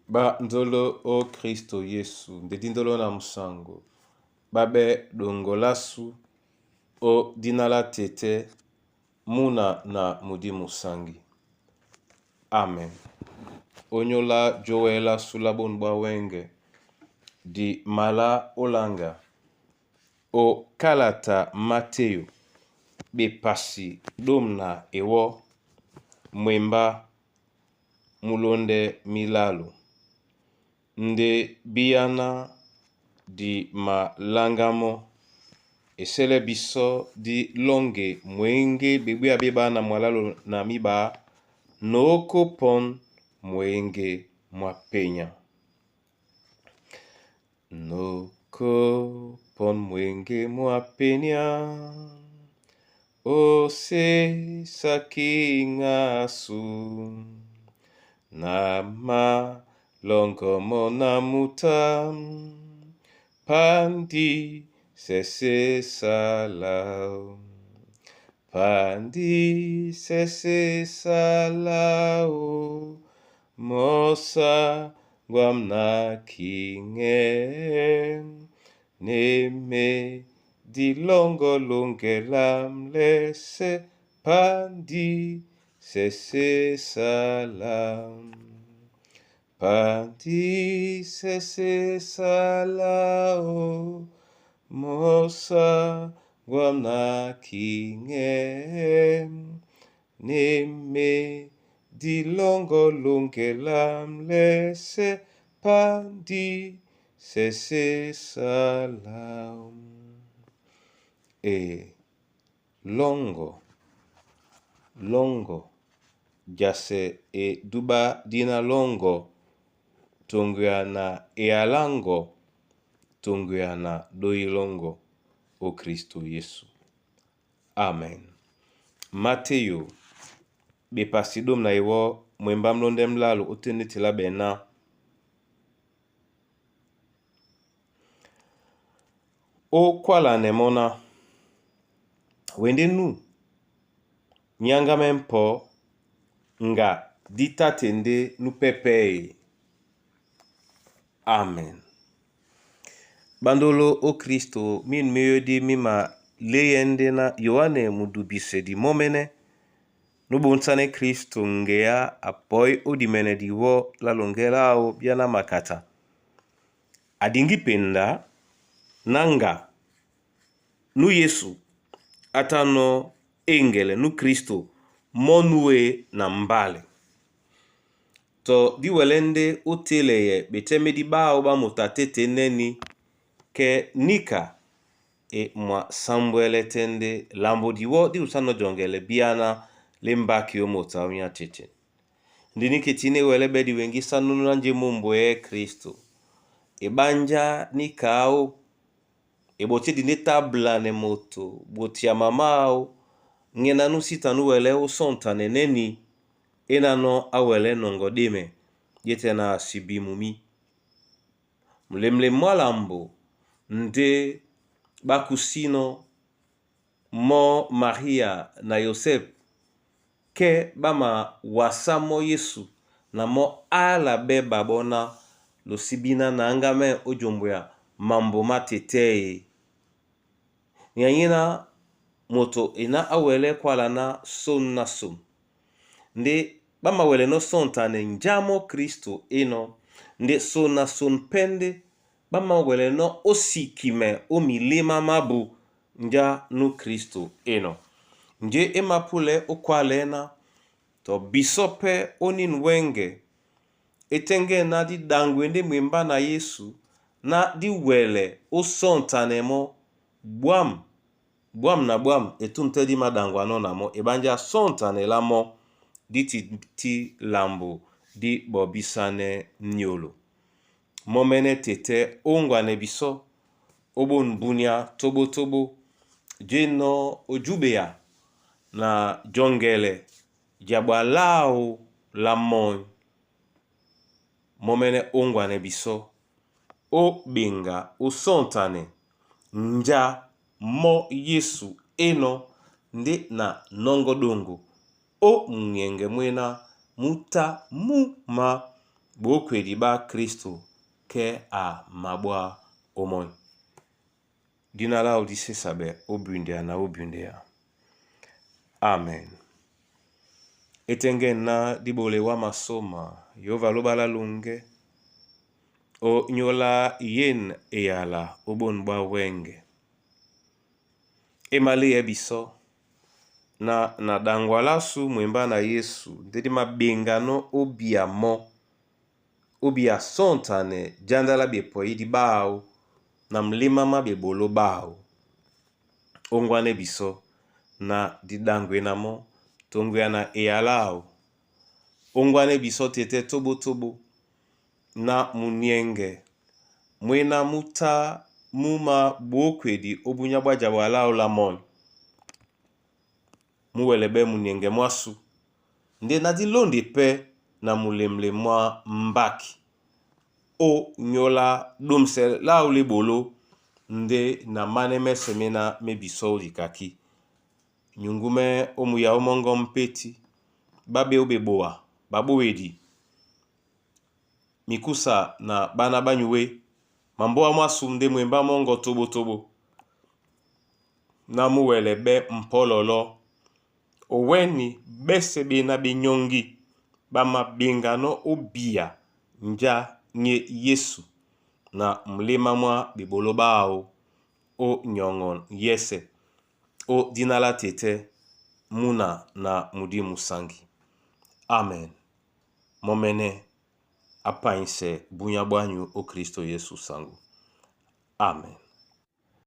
Bandolo o Kristo Yesu nde dindolo na musango babe dongolasu o dina la tete muna na mudi musangi. Amen. Onyola jowela sula bonu bwa wenge di mala olanga o kalata Mateyo bepasi dôme na ewɔ́ mwembá mulondɛ milalu ndé bíáná di maláŋgámɔ́ esɛ́lɛ́ bisɔ́ dí lɔ́ŋge mwěŋgé bebwéya bé ɓá na mwalalu na míɓá nǒkō pɔ̄n mwěŋgé mwá penya. Nǒkō pɔ̄n mwěŋgé mwá penya osesaki ŋasu na malɔŋgɔ mɔ́ na muta pandi sɛsɛsala pandi sɛsɛsala o mosa ngwam na kiŋɛ neme dilɔŋgɔ loŋgɛ lam lɛsɛ pandi sɛsɛsala pandi sɛsɛsala o mosa ngwam na kiŋɛ neme dilɔŋgɔ loŋgɛ lam lɛsɛ pandi sɛsɛsala. E lɔŋgɔ lɔŋgɔ jasɛ e dúɓá díná lɔ́ŋgɔ́ toŋgoya na ealáŋgɔ toŋgoya na dóhi lɔ́ŋgɔ́ ó Kristo Yesu. Amen. Mateyo bepasi dôme na ewɔ́ mwembá múlóndɛ́ múlálu ótên dé telá ɓɛná. Ó kwálanɛ mɔ́ ná: Wendé nú nyáŋgámɛ́ ḿpɔ̌ ŋga dí tá tê ndé nú pɛ́pɛ́ e. Amen. Ɓándoló ó Kristo mín míoyódí mí maléyɛ́ ndé ná Yoane mudubisɛdi mɔ́mɛ́nɛ́ nú ɓoŋsánɛ́ Kristo ŋgeá a pɔí ó dimɛnɛ diwɔ́ lá lɔŋgɛ́ láō bíáná makata. A diŋgí penda ná ŋga nú Yesu á tánɔ́ éŋgɛlɛ nú Kristo mɔ́ nú e na mbálɛ. Tɔ dí wɛlɛ́ ndé ó télɛyɛ ɓetɛ́ médí ɓáō ɓá moto a têtēnɛ́ ní kɛ́ níka e mwasámbwɛlɛ́ tɛ́ ndé lambo diwɔ́ dí dusánɔ̄ jɔŋgɛlɛ bíáná lé mbáki ó moto áwú nyá teten. Ndé níka e tiná e wɛlɛ́ ɓɛ́ diweŋgísánúnú lá njé mómbúɛ́ Kristo. Eɓánjá níka áō e ɓɔtí e dindé táblanɛ moto ɓoto ya mamá áō ŋ'ɛ́ ná nú síta nú wɛlɛ́ ó sɔ̂ŋtanɛ nɛ́ni é nánɔ́ á wɛlɛ́ nɔŋgɔ ɗémɛ dí e tɛ́ ná a sí bí mumí. Mulemulem mwá lambo ndé ɓá kusínɔ́ mɔ́ Maria na Yosɛp kɛ́ ɓá mawasá mɔ́ Yésu na mɔ́ ála ɓɛ́ ɓaɓɔ́ ná losí bíná na áŋgámɛ́ ó jombwea mambo má tetɛ́ e. Nyanyíná moto e ná á wɛlɛ́ kwála ná són ná són. Ndé ɓá mawɛlɛnɔ́ sɔ̂ŋtanɛ njá mɔ́ Kristo énɔ̄ ndé son na son pɛ́ ndé ɓá māwɛlɛnɔ́ ó sikimɛ ó milémá mábū njá nú Kristo énɔ̄. Njé é māpúlɛɛ́ ó kwálɛɛ́ ná tɔ bisɔ́ pɛ́ ónín wɛ́ŋgɛ é tɛ́ŋgɛ́ ná dí ɗaŋgwe ndé mwembá na Yésu ná dí wɛlɛ ó sɔ̂ŋtanɛ mɔ́ bwâm bwâm na bwâm etûm tɛ́ dí māɗaŋgwanɔ́ na mɔ́ eɓánjá sɔ̂ŋtanɛ lá mɔ́ dí tití lambo dí ɓɔbísánɛ́ nyolo. Mɔ́mɛ́nɛ́ tetɛ́ ó ŋgwanɛ bisɔ́ ó ɓôn búnyá tóɓótóɓó jénɔ́ ó júɓea na jɔŋgɛlɛ jabwa láō lá mɔ́ mɔ́mɛ́nɛ́ ó ŋgwanɛ bisɔ́ ó ɓeŋga ó sɔ̂ŋtanɛ njá mɔ́ Yésu énɔ̄ ndé na nɔ́ŋgɔ́ ɗoŋgo ó munyɛŋgɛ mwéná mú tá mú má Bókwedi ɓá Kristo kɛ́ a mabwá ómɔ́ny. Dina láō dí sésabɛ ó bundea na ó bundea. Amen. Etɛ́ŋgɛ̂ ná dí ɓolewá masóma, Yehova lóɓá lá loŋgɛ́, o nyóla yên eyala ó bôn ɓwá wɛ́ŋgɛ. E maléɛ bisɔ́, na na ɗaŋgwa lásu mwembá na Yesu ndé dí maɓeŋganɔ́ óbia mɔ́, óbia sɔ̂ntanɛ jándá lá ɓepɔyídi ɓáō na muléma mwá ɓeɓoló ɓáō. Óŋgwanɛ́ bisɔ́ ná dí ɗáŋgwéná mɔ́ tó ŋgwéá na eyalá áō. Óŋgwanɛ́ bisɔ́ tetɛ́ tóbótóbó ná muniɛŋgɛ mwéná mú tá mú māɓwókwedi ó búnyá ɓwá jabwa láō lá mɔ́ny. Mú wɛlɛ ɓɛ́ muniɛŋgɛ mwásū ndé ná dí lónde pɛ́ na mulemle mwá mbáki ó nyóla ɗomsɛ láō lá eɓoló ndé na mánɛ́ mɛ́sɛ̄ méná má ebisɔ́ ó dikakí. Nyuŋgú mɛ́ ó muyáó mɔ́ŋgɔ́ mpétí, ɓá ɓɛ́ ó ɓeboa ɓaɓówedi mikúsa na ɓána ɓá nyuwé mambóa mwásū ndé mwembá mɔ́ŋgɔ́ tóbótóbó ná mú wɛlɛ ɓɛ́ mpɔ́lɔlɔ́ owɛ́ni ɓɛ́sɛ̄ ɓéná ɓé nyɔ́ŋgí ɓá māɓeŋganɔ́ óbia njá nyé Yesu na muléma mwá ɓeɓoló ɓáō ó nyɔŋɔn yɛ́sɛ̄ ó dína lá tetɛ́ múna na mudímu sáŋgi. Amen. Mɔ́mɛ́nɛ́ á pányisɛ búnyá ɓwányu ó Kristo Yesu saŋgó. Amen.